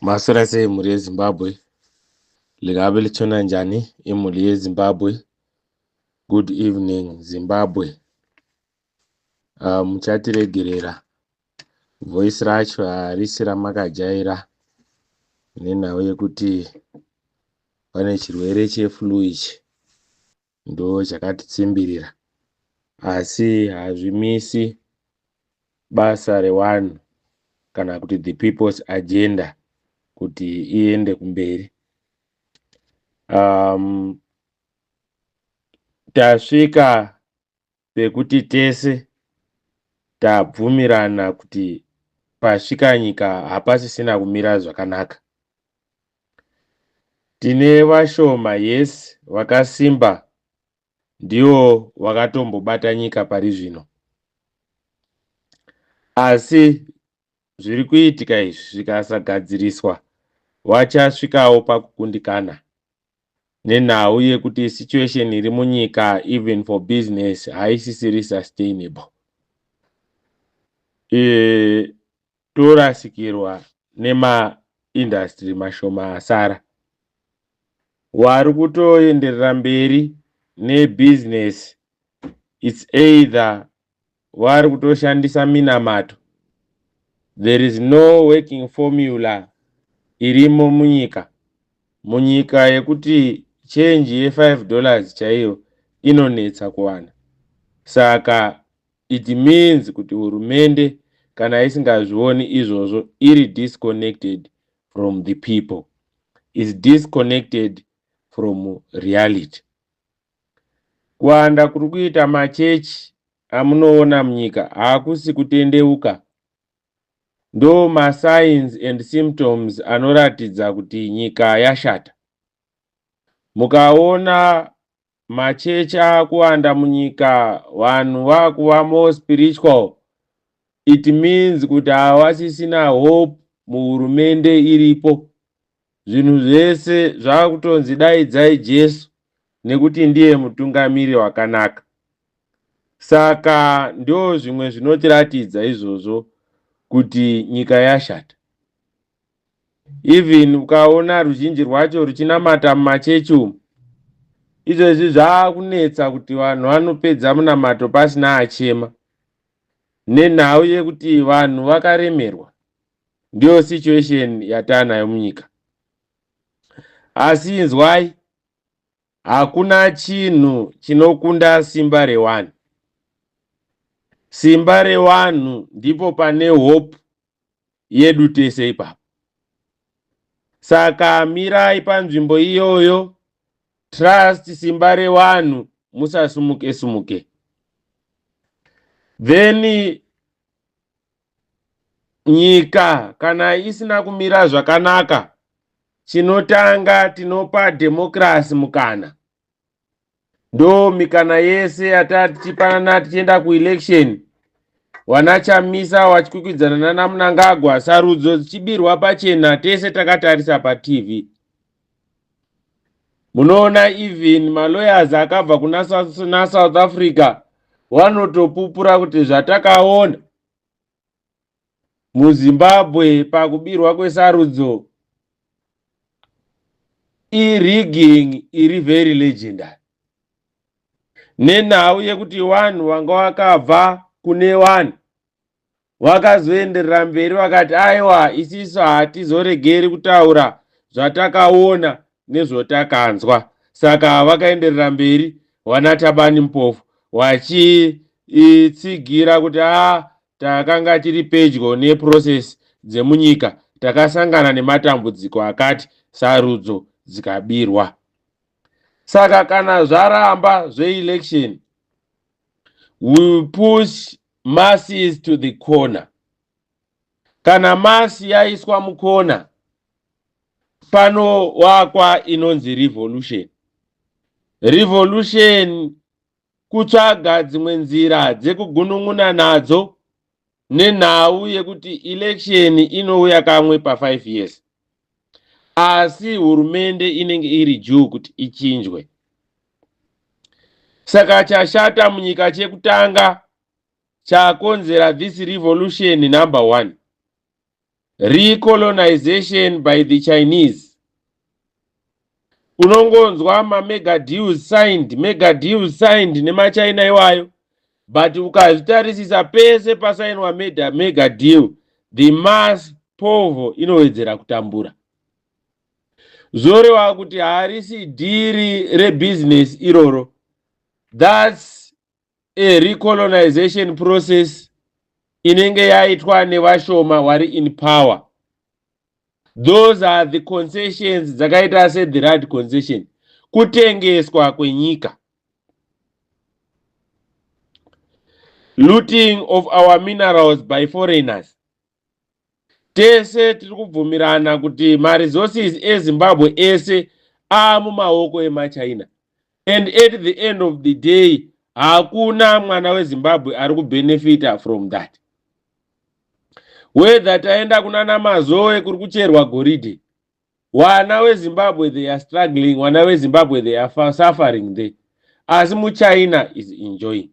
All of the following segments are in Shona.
Maswera sei mhuri yeZimbabwe? Lingabe litshona njani imuli yeZimbabwe? Good evening, Zimbabwe. Muchatiregerera, voice racho harisi ramakajaira nenhau yekuti pane chirwere cheflu ichi ndo chakatitsimbirira, asi hazvimisi basa revanhu kana kuti the people's agenda kuti iende kumberi. Tasvika pekuti tese tabvumirana kuti pasvika nyika hapasisina kumira zvakanaka. Tine vashoma, yes, vakasimba, ndivo vakatombobata nyika pari zvino, asi zviri kuitika izvi zvikasagadziriswa vachasvikawo pakukundikana nenhau yekuti situation iri munyika, even for business, haisisiri sustainable. Torasikirwa nemaindustry mashoma asara. Vari kutoenderera mberi nebusiness, it's either vari kutoshandisa minamato. There is no working formula irimo munyika, munyika yekuti change ye5 dollars chaiyo inonetsa kuwana. Saka it means kuti hurumende kana isingazvioni izvozvo, iri disconnected from the people, is disconnected from reality. Kuwanda kuri kuita machechi amunoona munyika haakusi kutendeuka, ndo masigns and symptoms anoratidza kuti nyika yashata. Mukaona machechi akuwanda munyika, vanhu vakuva more spiritual, it means kuti havasisina hope muhurumende iripo. Zvinhu zvese zvakutonzi daidzai Jesu nekuti ndiye mutungamiri wakanaka. Saka ndo zvimwe zvinotiratidza izvozvo kuti nyika yashata. Even ukaona ruzhinji rwacho ruchinamata mumachechi umu izvezvi, zvaakunetsa kuti vanhu vanopedza munamato pasina achema nenhau yekuti vanhu vakaremerwa. Ndiyo situation yataanayo munyika. Asi inzwai, hakuna chinhu chinokunda simba revanhu. Simba revanhu ndipo pane hope yedu tese ipapo. Saka mirai panzvimbo iyoyo, trust simba revanhu, musasumuke sumuke. Then nyika kana isina kumira zvakanaka, chinotanga tinopa dhemokirasi mukana. Ndo mikana yese yatati tichipanana tichienda kuelection, vanaChamisa vachikwikwidzana nana Mnangagwa, sarudzo dzichibirwa pachena, tese takatarisa paTV. Munoona even malawyers akabva kuna South Africa vanotopupura kuti zvatakaona muZimbabwe pakubirwa kwesarudzo irigging iri very legendary, nenhau yekuti vanhu vanga vakabva kune vanhu vakazoenderera mberi vakati, "Aiwa, isisu hatizoregeri kutaura zvatakaona nezvotakanzwa." Saka vakaenderera mberi vana Thabani Mpofu vachitsigira kuti a takanga tiri pedyo neprocess dzemunyika, takasangana nematambudziko akati, sarudzo dzikabirwa. Saka kana zvaramba zveelection, we push masses to the corner. Kana mass yaiswa mukona, panovakwa inonzi revolution. Revolution kutsvaga dzimwe nzira dzekugunun'una nadzo nenhau yekuti election inouya kamwe pa5 years, asi hurumende inenge iri due kuti ichinjwe. Saka chashata munyika chekutanga chakonzera this revolution, number one, Recolonization by the Chinese. Unongonzwa mamega deals signed, mega deals signed nemaChina iwayo, but ukazvitarisisa pese pasainwa mega deal, the mass povo inowedzera kutambura. Zvoreva kuti harisi dhiri rebhizinesi iroro. That's a recolonization process inenge yaitwa nevashoma vari in power. Those are the concessions dzakaita sethe RAD concession, kutengeswa kwenyika. Looting of our minerals by foreigners. Tese tiri kubvumirana kuti maresources eZimbabwe ese aamumaoko emaChina, and at the end of the day hakuna mwana weZimbabwe ari kubenefita from that. Whether taenda kunana Mazoe kuri kucherwa goridhe, wana weZimbabwe they are struggling, wana weZimbabwe they are suffering there, asi muChina is enjoying.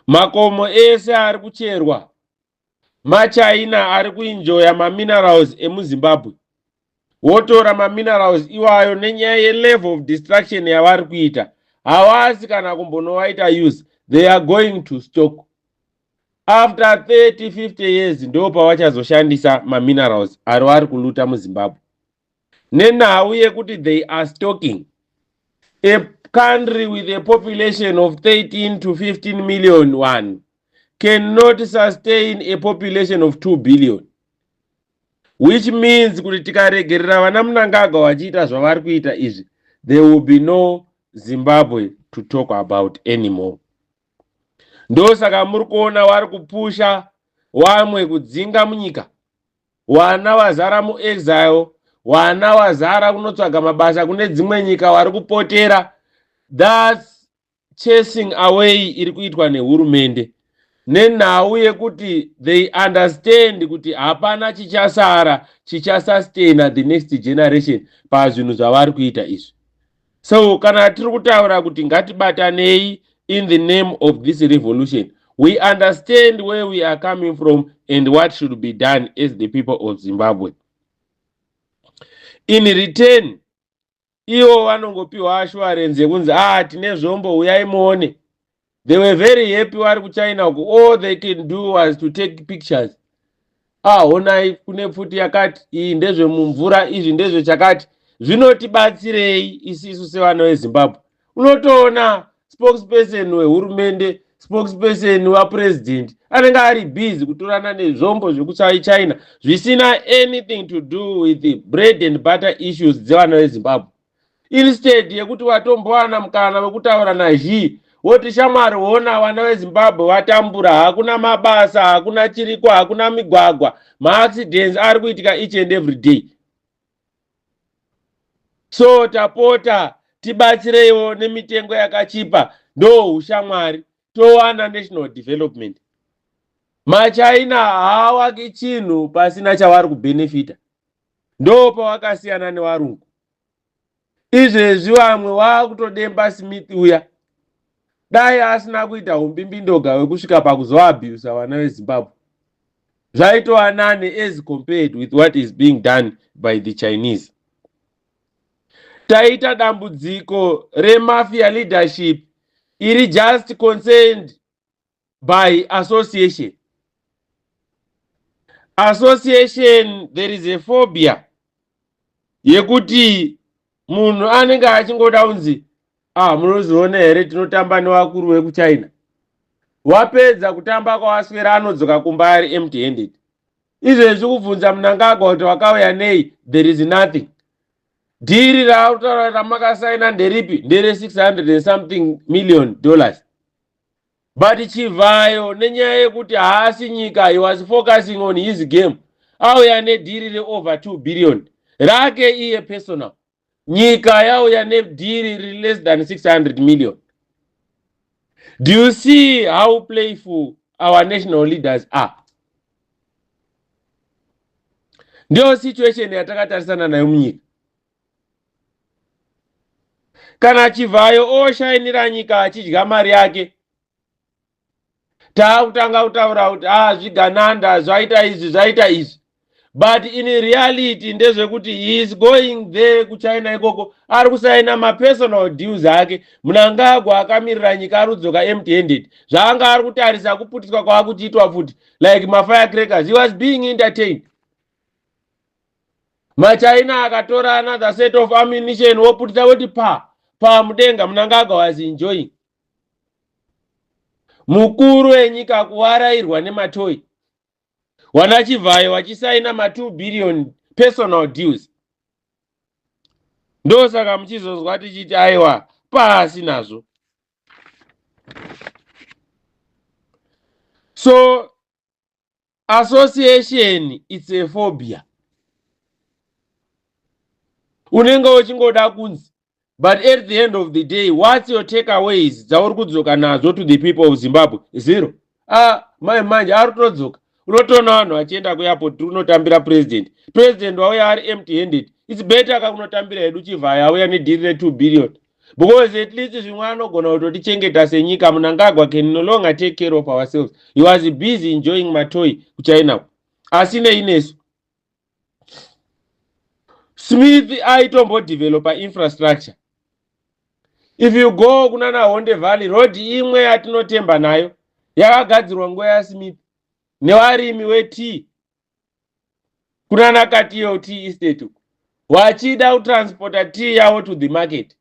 Makomo ese ari kucherwa, maChina ari kuenjoya maminerals emuZimbabwe, wotora maminerals iwayo nenyaya yelevel of destruction yavari kuita, havasi kana kumbonovaita use, they are going to stock. After 30 50 years ndo pavachazoshandisa maminerals ari vari kuluta muZimbabwe, nenhau yekuti they are stocking. A country with a population of 13 to 15 million one cannot sustain a population of 2 billion, which means kuti tikaregerera vana Mnangagwa vachiita zvavari kuita izvi, there will be no Zimbabwe to talk about anymore. Ndosaka muri kuona vari kupusha wamwe kudzinga munyika, wana wazara muexile, wana wazara kunotsvaga mabasa kune dzimwe nyika, vari kupotera. That's chasing away iri kuitwa nehurumende, nenhau yekuti they understand kuti hapana chichasara chichasustaina the next generation pazvinhu zvavari kuita izvi. So kana tiri kutaura kuti ngatibatanei in the name of this revolution, we understand where we are coming from and what should be done as the people of Zimbabwe. In return, ivo vanongopiwa assurance yekunzi tine zvombo, uyai muone. They were very happy vari kuChina uku. All they can do was to take pictures. Honai kune pfuti yakati, iyi ndezvemumvura, izvi ndezvechakati. Zvinotibatsirei isisu sevana veZimbabwe? Unotoona spokesperson wehurumende, spokesperson wapresident anenge ari busy kutorana nezvombo zvekuchina zvisina anything to do with the bread and butter issues dzevana veZimbabwe. Instead yekuti watombowana mukana wekutaura naXi, woti shamwari, hona vana veZimbabwe vatambura, hakuna mabasa, hakuna chiriko, hakuna migwagwa, maaccidents ari kuitika each and every day, so tapota tibatsireiwo nemitengo yakachipa. Ndo ushamwari, towana national development. MaChina haawaki chinhu pasina chavari kubhenefita, ndo pawakasiyana nevarungu. Izvezvi vamwe vaakutodemba Smith uya, dai asina kuita umbimbindoga wekusvika pakuzoabhusa vana veZimbabwe, zvaitova nane as compared with what is being done by the Chinese. Taita dambudziko remafia leadership iri just concerned by association. Association, there is a phobia yekuti munhu anenge achingoda kunzi munoziona here tinotamba nevakuru vekuChina. Wapedza kutamba kwawaswera, anodzoka kumba ari empty handed. Izvezvi kubvunza Mnangagwa kuti wakauya nei, there is nothing. Dhiri rautaura ramakasaina nderipi? Ndere 600 and something million dollars. But Chivhayo, nenyaya yekuti haasi nyika, he was focusing on his game, auya nedhiri reover 2 billion rake iye personal. Nyika yauya nedhiri riri less than 600 million. Do you see how playful our national leaders are? Ndiyo situation yatakatarisana nayo munyika. Kana Chivhayo oshainira nyika achidya mari yake, Taakutanga kutaura kuti ah, zvigananda zvaita izvi, zvaita izvi, but in reality ndezvekuti he is going there kuChina ikoko, ari kusaina mapersonal deals ake. Mnangagwa akamirira nyika ari kudzoka empty handed. Zvaanga ari kutarisa kuputiswa kwaakuchiitwa futi like mafirecrackers. He was being entertained. MaChina akatora another set of ammunition, woputisa woti pa pa mudenga. Mnangagwa was enjoying. Mukuru wenyika kuvarairwa nematoyi, wana Chivhayo vachisaina ma2 billion personal deals. Ndosaka muchizonzwa tichiti aiwa, pasi nazvo. So association, it's a phobia. Unenge uchingoda kunzi, but at the end of the day, what's your takeaways dzauri kudzoka nadzo to the people of Zimbabwe? Zero. Ah, mai manje ari kutodzoka, unotoona vanhu vachienda kuairport, tiri kunotambira president. President wauya ari empty handed. It's better kakunotambira hedu Chivhaya auya nedeal re2 billion, because at least zvimwe anogona kutotichengeta senyika. Mnangagwa can no longer take care of ourselves. He was busy enjoying matoy kuChina, asi neinesu. Smith aitombodevelopa infrastructure. If you go kunana Honde Valley, road imwe yatinotemba nayo yakagadzirwa nguva yaSmith nevarimi wetea kunana Katiyo Tea Estate uku, vachida kutransporta tea yavo to the market.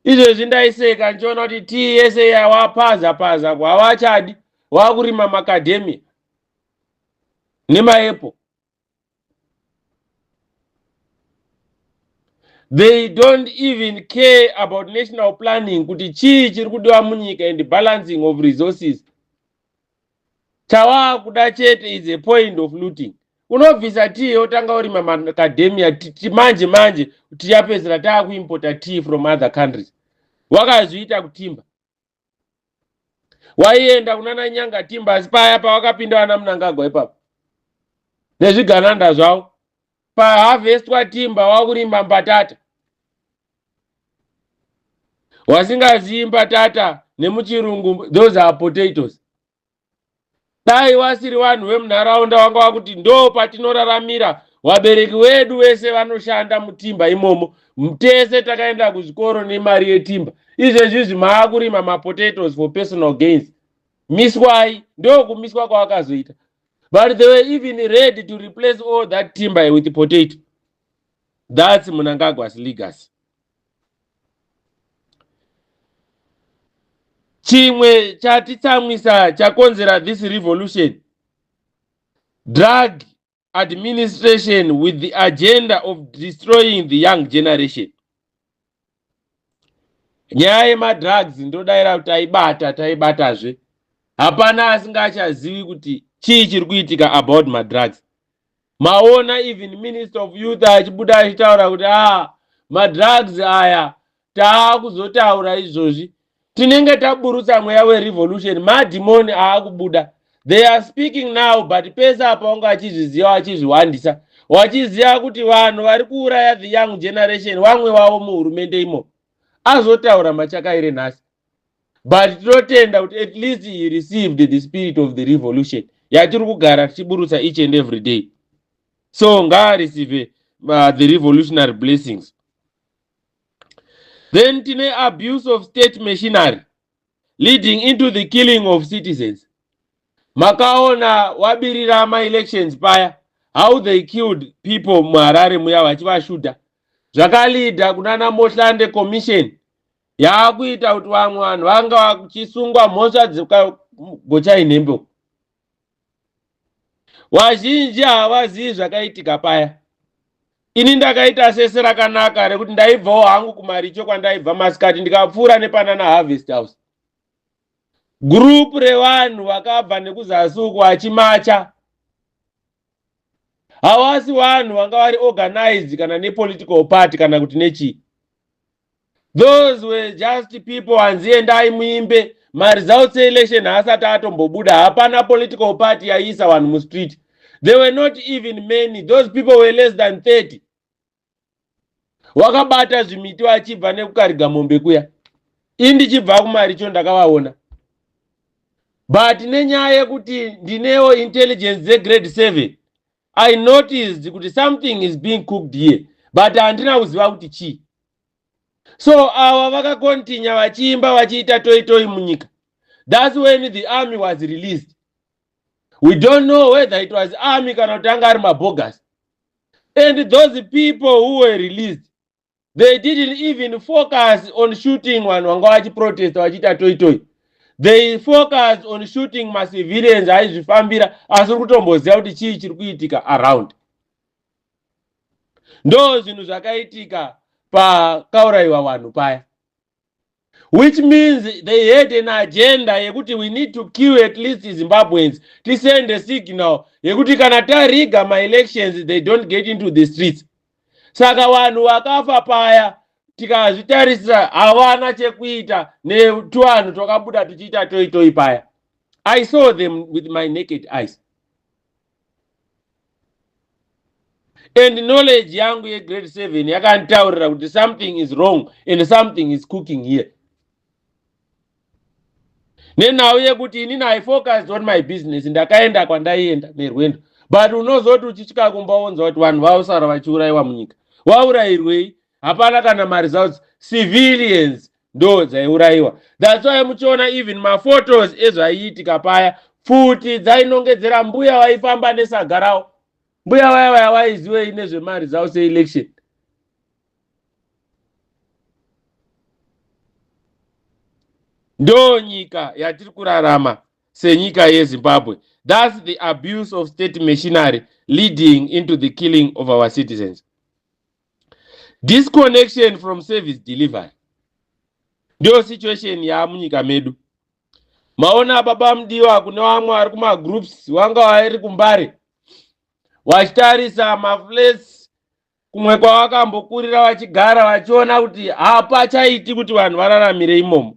Izvezvi ndaiseka ndichiona kuti tea yese yawapaza paza, havachadi, wakurima macadamia nemaapple. They don't even care about national planning, kuti chii chiri kudiwa munyika and balancing of resources. Chawaakuda chete is a point of looting. Unobvisa tea, wotanga urima macadamia. Manje manje tichapedzisira taakuimpota tea from other countries. Wakazviita kutimber, waienda kunana Nyanga Timber, asi paya pawakapinda vana Mnangagwa ipapo nezvigananda zvavo, paharvestwa timber, wakurima mbatata. Wasingazivi mbatata nemuchirungu, those are potatoes. Dai wasiri vanhu vemunharaunda vanga vakuti ndo patinoraramira, vabereki vedu vese vanoshanda mutimber imomo, tese takaenda kuzvikoro nemari yetimber. Izvezvizvi maakurima mapotatoes for personal gains. Miswai. Ndokumiswa kwavakazoita, but they were even ready to replace all that timber with potato. That's Mnangagwa's legacy. Chimwe chatitsamwisa, chakonzera this revolution, drug administration with the agenda of destroying the young generation. Nyaya yemadrugs, ndodayira kuti taibata, taibatazve. Hapana asingachazivi kuti chii chiri kuitika about madrugs. Maona even Minister of Youth achibuda achitaura kuti a ah, madrugs aya taakuzotaura izvozvi, tinenge taburutsa mweya werevolution. Madhimoni aakubuda. They are speaking now, but pese apa wanga achizviziva, achizviwandisa, wachiziva kuti vanhu vari kuuraya the young generation, vamwe vavo muhurumende imo. Azotaura machakaire nhasi, but tinotenda kuti at least he received the spirit of the revolution yatiri kugara tichiburutsa each and every day. So ngaareceive the revolutionary blessings. Then tine abuse of state machinery leading into the killing of citizens. Makaona wabirira maelections paya, how they killed people muHarare muya vachivashuta. Zvakaleada kunana Motlanthe Commission, yaakuita kuti vamwe vanhu vanga vachisungwa mhosva dzekagochai nhembe. Vazhinji havazivi zvakaitika paya. Ini ndakaita sese rakanaka rekuti ndaibvawo hangu kumaricho kwandaibva masikati, ndikapfuura nepanana Harvest House, group revanhu vakabva nekuzasi uku vachimacha. Havasi vanhu vanga vari organized kana nepolitical party kana kuti nechii. Those were just people hanzi endai muimbe. Maresults election haasati atombobuda. Hapana political party yaiisa vanhu mustreet. They were not even many. Those people were less than 30. Wakabata zvimiti vachibva nekukariga mombe kuya. Ini ndichibva kumaricho ndakavaona. But nenyaya yekuti ndinewo intelligence dzegrade 7, I noticed kuti something is being cooked here, but handina kuziva kuti chii. So ava vakakontinya vachiimba vachiita toi toi munyika. That's when the army was released. We don't know whether it was army kana kuti anga ari mabogus. And those people who were released, they didn't even focus on shooting vanhu vanga vachiprotesta vachiita toi toi. They focused on shooting macivilians aizvifambira asi uri kutomboziva kuti chii chiri kuitika around. Ndo zvinhu zvakaitika pakaurayiwa vanhu paya, which means they had an agenda yekuti we need to kill at least Zimbabweans, tisend a signal yekuti kana tariga maelections, they don't get into the streets. Saka vanhu vakafa paya, tikazvitarisira, havana chekuita netuvanhu twakabuda tuchiita toi toi paya. I saw them with my naked eyes, and knowledge yangu yegrade 7 yakanditaurira kuti something is wrong and something is cooking here. Nenhau yekuti inini I focused on my business, ndakaenda kwandaienda nerwendo, but unozoti uchisvika kumba wonzwa kuti vanhu vausara vachiurayiwa munyika. Waurayirwei? Hapana kana maresults. Civilians ndo dzaiurayiwa. That's why muchiona even maphotos ezvaiitika paya, pfuti dzainongedzera mbuya vaifamba nesaga ravo. Mbuya vaya vaya vaiziwei nezvemaresults eelection? Ndo nyika yatiri kurarama senyika yeZimbabwe. That's the abuse of state machinery leading into the killing of our citizens. Disconnection from service delivery ndiyo situation yaamunyika medu. Maona baba mudiwa, kune vamwe vari kumagroups vanga vari kuMbare vachitarisa maflats kumwe kwavakambokurira vachigara, vachiona kuti hapachaiti kuti vanhu vararamire imomo,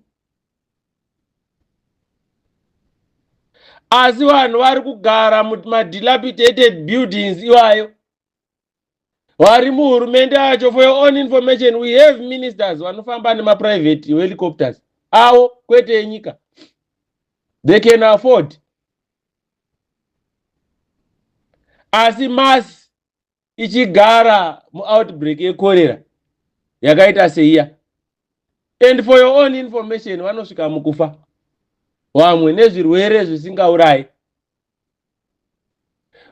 asi vanhu vari kugara mumadilapidated buildings iwayo. Vari muhurumende acho, for your own information, we have ministers vanofamba nemaprivate helicopters avo, kwete enyika. They can afford, asi mass ichigara muoutbreak yekorera yakaita seiya. And for your own information, vanosvika mukufa vamwe nezvirwere zvisingaurayi,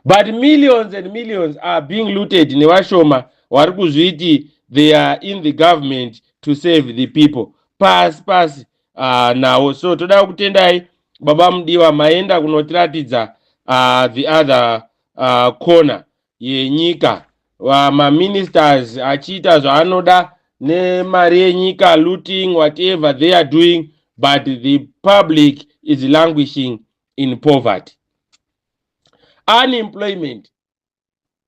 but millions and millions are being looted nevashoma vari kuzviti they are in the government to save the people. Pasi pasi nawo. So toda kutendai baba mudiwa, maenda kunotiratidza the other corner yenyika, maministers achiita zvaanoda nemari yenyika, looting, whatever they are doing, but the public is languishing in poverty. Unemployment,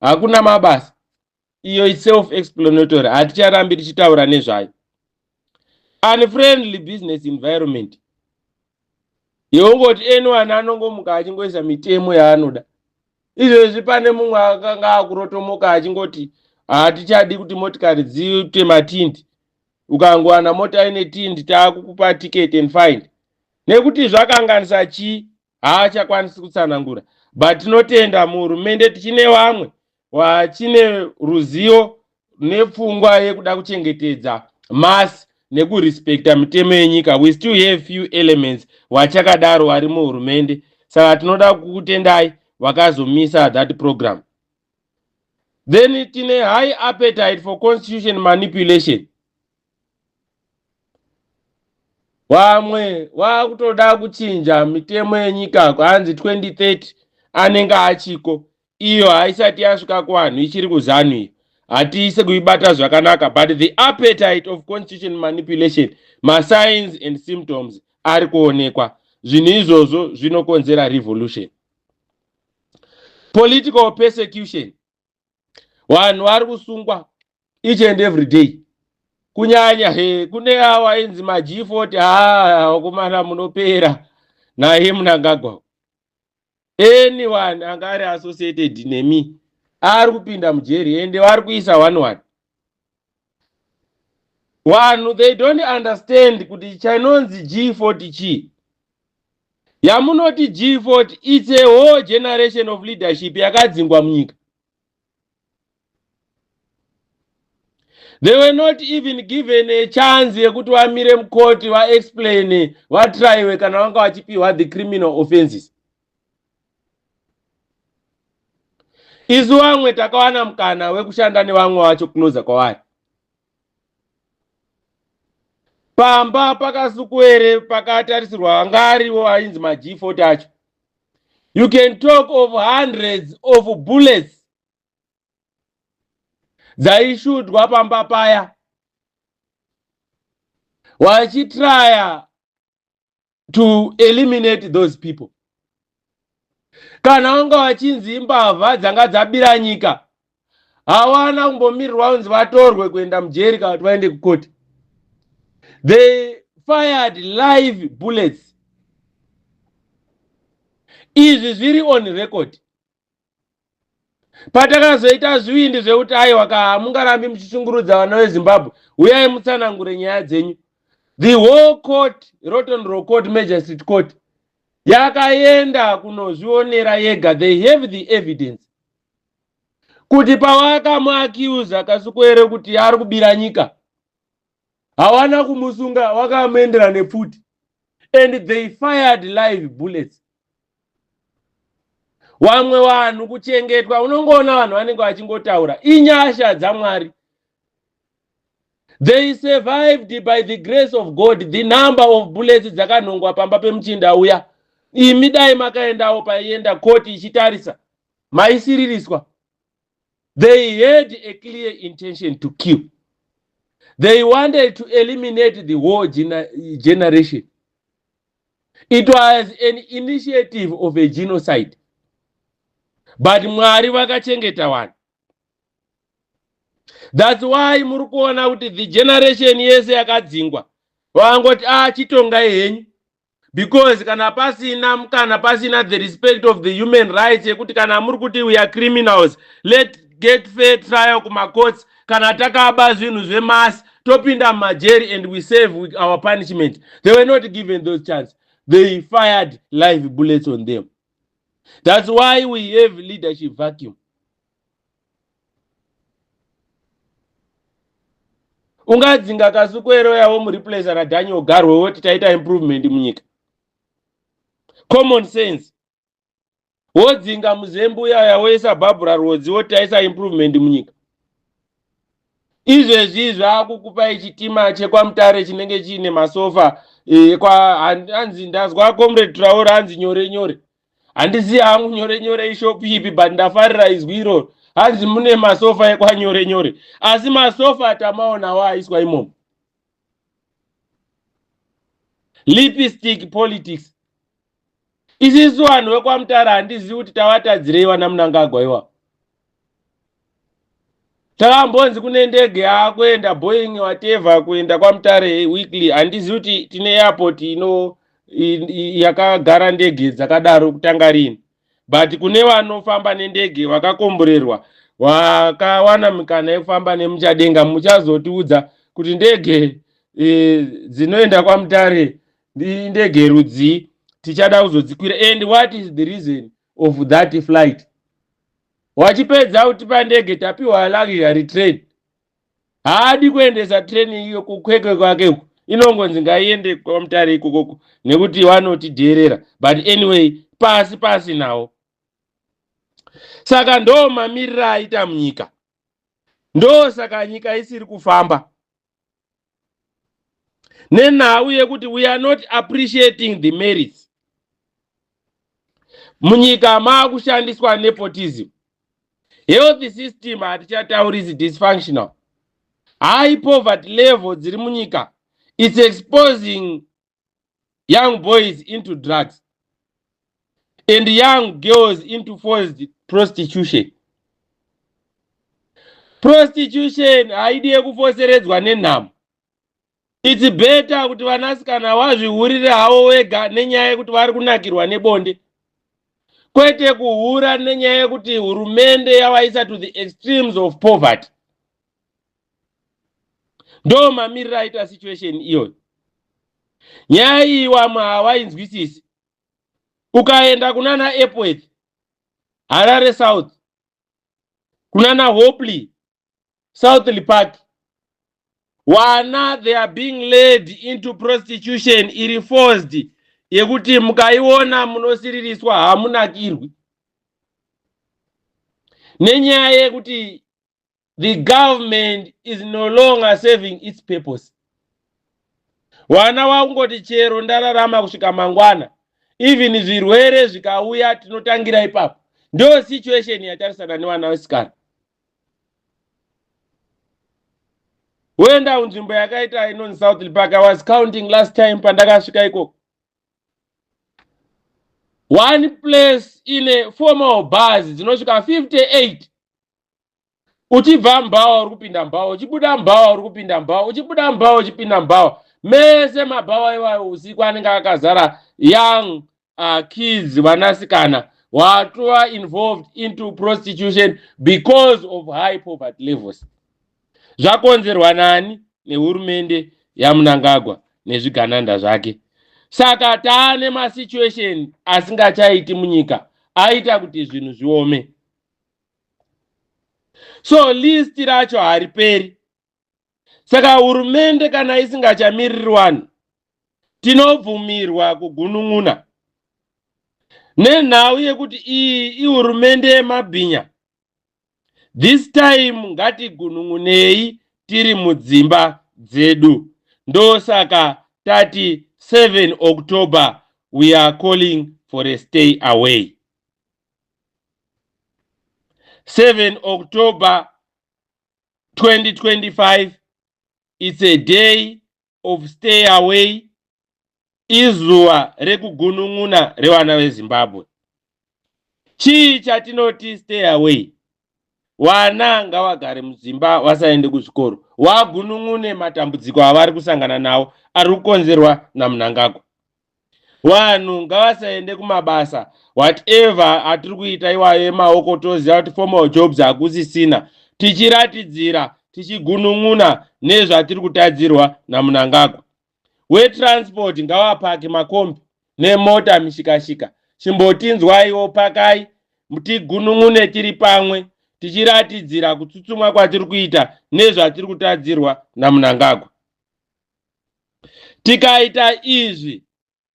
hakuna mabasa. Iyo is self explanatory, haticharambi tichitaura nezvayo. Unfriendly business environment yeungoti anyone anongomuka achingoisa mitemo yaanoda. Izvezvi pane mumwe akanga akurotomoka achingoti hatichadi kuti motikari dziite matindi, ukangowana mota ine tindi taakukupa ticket and fine. Nekuti zvakanganisa chii, haachakwanisi kutsanangura. But tinotenda muhurumende tichine vamwe vachine ruzivo nepfungwa yekuda kuchengetedza mass nekurespekta mitemo yenyika. We still have few elements vachakadaro vari muhurumende, saka tinoda kukutendai vakazomisa that program. Then tine high appetite for constitution manipulation. Vamwe vakutoda kuchinja mitemo yenyika, kwanzi 2030 anenge achiko. Iyo haisati yasvika kuvanhu, ichiri kuZANU iyo, hatiise kuibata zvakanaka. But the appetite of constitution manipulation, masigns and symptoms ari kuonekwa. Zvinhu izvozvo zvinokonzera revolution. Political persecution, vanhu vari kusungwa each and every day, kunyanya he kune avo ainzi maG40. Haa, vakomana, munopera naye Mnangagwa. Anyone anga ari associated nemi ari kupinda mujeri, ende vari kuisa one one. Vanhu, they don't understand kuti chinonzi G40 chii. Yamunoti G40, it's a whole generation of leadership yakadzingwa munyika. They were not even given a chance yekuti vamire mukoti vaexplaine, vatraiwe kana vanga vachipiwa the criminal offenses. Isu vamwe takawana mukana wekushanda nevamwe vacho closer kwavari. Pamba paKasukuwere pakatarisirwa anga ariwo ainzi maG40 acho. You can talk of hundreds of bullets dzaishudwa pamba paya wachitraya to eliminate those people. Kana vanga vachinzi imbavha dzanga dzabira nyika, hawana kumbomirirwa kunzi vatorwe kuenda mujeri kana kuti vaende kukoti. They fired live bullets. Izvi zviri on record. Patakazoita zvivindi zvekuti aiwa ka, hamungarambi muchishungurudza vana veZimbabwe, uyai mutsanangure nyaya dzenyu, the whole court, Rotten Court, Magistrate Court, yakaenda kunozvionera yega. They have the evidence kuti pavakamuakiuza Kasukuwere kuti ari kubira nyika, hawana kumusunga, wakamuendera nepfuti and they fired live bullets. Vamwe vanhu kuchengetwa, unongoona vanhu vanenge vachingotaura, inyasha dzaMwari. They survived by the grace of God. The number of bullets dzakanhongwa pamba pemuchinda uya, imi dai makaendawo paienda koti ichitarisa, maisiririswa. They had a clear intention to kill. They wanted to eliminate the whole generation. It was an initiative of a genocide, but Mwari vakachengeta vanhu. That's why muri kuona kuti the generation yese yakadzingwa, vangoti, "Ah, chitongai henyu," because kana pasina kana pasina the respect of the human rights yekuti kana muri kuti we are criminals, let get fair trial kumacourts. Kana takaba zvinhu zvemasi, topinda mumajeri and we serve with our punishment. They were not given those chance. They fired live bullets on them. That's why we have leadership vacuum. Ungadzinga Kasukuwere yavo, mureplace naDaniel Garwe, woti taita improvement munyika? Common sense. Wodzinga Muzembi uya, woisa Barbara Rwodzi, woti taisa improvement munyika? Izvezvi zvakukupai chitima chekwaMutare chinenge chiine masofa kwa hanzi ndazwa Comrade Traore hanzi nyore nyore. Handizivi hangu nyore nyore ishopu ipi, but ndafarira izwi iroro. Hanzi mune masofa ekwanyore nyore, asi masofa tamaonawo aiswa imomo lipstick politics. Isisu vanhu vekwaMutare handizivi kuti tavatadzirei vana Munangagwa iwavo. Takambonzi kune ndege yaakuenda, Boeing whatever, kuenda kwaMutare weekly. Handizivi kuti tine airport ino yakagara ndege dzakadaro kutanga rini, but kune vanofamba nendege vakakomborerwa, vakawana mikana yekufamba nemuchadenga, muchazotiudza kuti ndege dzinoenda kwaMutare ndege rudzii. Tichada kuzodzikwira. And what is the reason of that flight? Wachipedza kutipa ndege, tapiwa luxury train. Haadi kuendesa train iyo kuKwekwe kwake uko, inongonzi ngaiende kwaMutare ikokoko nekuti vanotidherera. But anyway, pasi pasi nawo. Saka ndo mamiriro aita munyika, ndo saka nyika isiri kufamba nenhau yekuti we are not appreciating the merits. Munyika maakushandiswa nepotism. Health system hatichataurisi, dysfunctional. High poverty level dziri munyika, it's exposing young boys into drugs and young girls into forced prostitution. Prostitution haidi yekufoseredzwa nenhamo. It's better kuti vanasikana vazvihurire havo wega nenyaya yekuti vari kunakirwa nebonde, kwete kuhura nenyaya yekuti hurumende yavaisa to the extremes of poverty. Ndo mamiriro aita situation iyoyo. Nyaya iyi wamwe havainzwisisi. Ukaenda kunana Epworth, Harare South, kunana Hopley, Southlea Park, vana, they are being led into prostitution iri forced, yekuti mukaiona munosiririswa, hamunakirwi, nenyaya yekuti the government is no longer serving its purpose. Vana vakungoti chero ndararama kusvika mangwana, even zvirwere zvikauya, tinotangira ipapo. Ndo situation yatarisana nevana vesikana. Woenda kunzvimbo yakaita inonzi South Park, I was counting last time pandakasvika ikoko, one place ine formal bars dzinosvika 58. Uchibva mubhawa uri kupinda mubhawa, uchibuda mubhawa uri kupinda mubhawa, uchibuda mubhawa uchipinda mubhawa. Mese mabhawa iwayo usiku anenge akazara young kids, vanasikana watova involved into prostitution because of high poverty levels. Zvakonzerwa nani? Nehurumende yaMunangagwa nezvigananda zvake. Saka taane masituation asingachaiti munyika, aita kuti zvinhu zviome. So list racho hariperi. Saka hurumende kana isingachamiriri vanhu, tinobvumirwa kugunun'una nenhau yekuti iyi ihurumende yemabhinya. This time ngatigunun'unei tiri mudzimba dzedu. Ndosaka tati 7 October we are calling for a stay away. 7 October 2025, it's a day of stay away. Izuva rekugunun'una revana veZimbabwe. Chii chatinoti stay away? Vana ngavagare mudzimba, vasaende kuzvikoro, vagunun'une matambudziko avari kusangana nawo ari kukonzerwa naMunangagwa. Vanhu ngavasaende kumabasa, whatever atiri kuita iwayo emaoko. Toziva kuti formal jobs hakusisina. Tichiratidzira, tichigunun'una nezvatiri kutadzirwa naMunangagwa. Wetransport ngavapake makombi nemota mishikashika, chimbotinzwaiwo, pakai tigunun'une tiri pamwe, tichiratidzira kutsutsumwa kwatiri kuita nezvatiri kutadzirwa naMunangagwa. Tikaita izvi,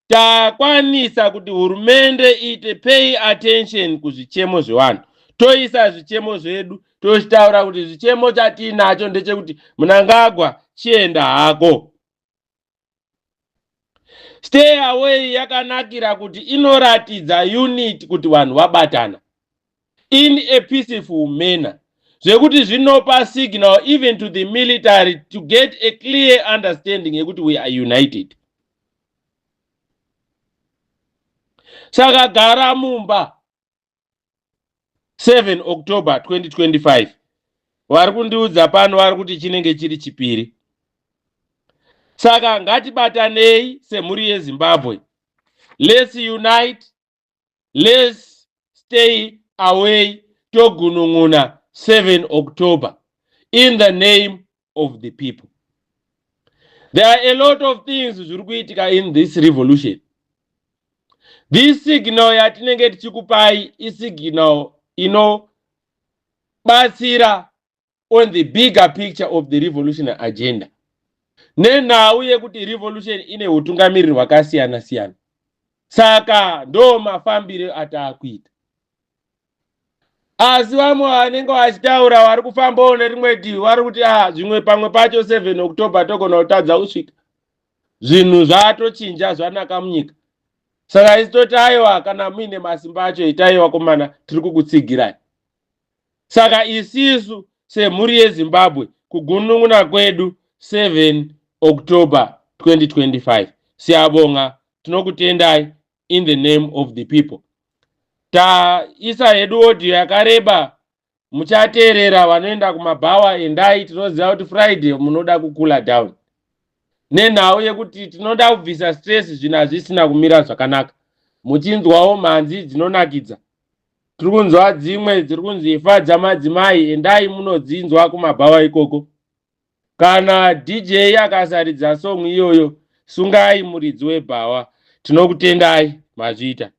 takwanisa kuti hurumende iite pay attention kuzvichemo zvevanhu. Toisa zvichemo zvedu, tochitaura kuti zvichemo chatiinacho ndechekuti Munangagwa chienda hako. Stay away yakanakira kuti inoratidza unity, kuti vanhu vabatana in a peaceful manner, zvekuti zvinopa signal even to the military to get a clear understanding yekuti we are united. Saka gara mumba 7 October 2025. Vari kundiudza pano, vari kuti chinenge chiri Chipiri. Saka ngatibatanei semhuri yeZimbabwe. Let's unite, let's stay away, togunun'una 7 October in the name of the people. There are a lot of things zviri kuitika in this revolution. This signal yatinenge tichikupai isignal inobatsira on the bigger picture of the revolutionary agenda, nenhau yekuti revolution ine utungamiriri hwakasiyana siyana. Saka ndo mafambiro ataakuita. Asi vamwe vanenge vachitaura vari kufambawo nerimwe divi vari kuti a ah, zvimwe pamwe pacho 7 October togona kutadza kusvika, zvinhu zvatochinja, zvanaka munyika. Saka isi toti aiwa, kana muine masimba acho, itai vakomana, tiri kukutsigirai. Saka isisu semhuri yeZimbabwe, kugunun'una kwedu 7 October 2025. Siyabonga, tinokutendai in the name of the people. Taisa hedu audio yakareba, muchateerera. Vanoenda kumabhawa, endai. Tinoziva kuti Friday munoda kukula down, nenhau yekuti tinoda kubvisa stress, zvinhu hazvisina kumira zvakanaka. Muchinzwawo mhanzi dzinonakidza, tiri kunzwa dzimwe dziri kunzi ifa dzamadzimai. Endai munodzinzwa kumabhawa ikoko. Kana DJ akasaridza song iyoyo, sungai muridzi webhawa. Tinokutendai, mazviita.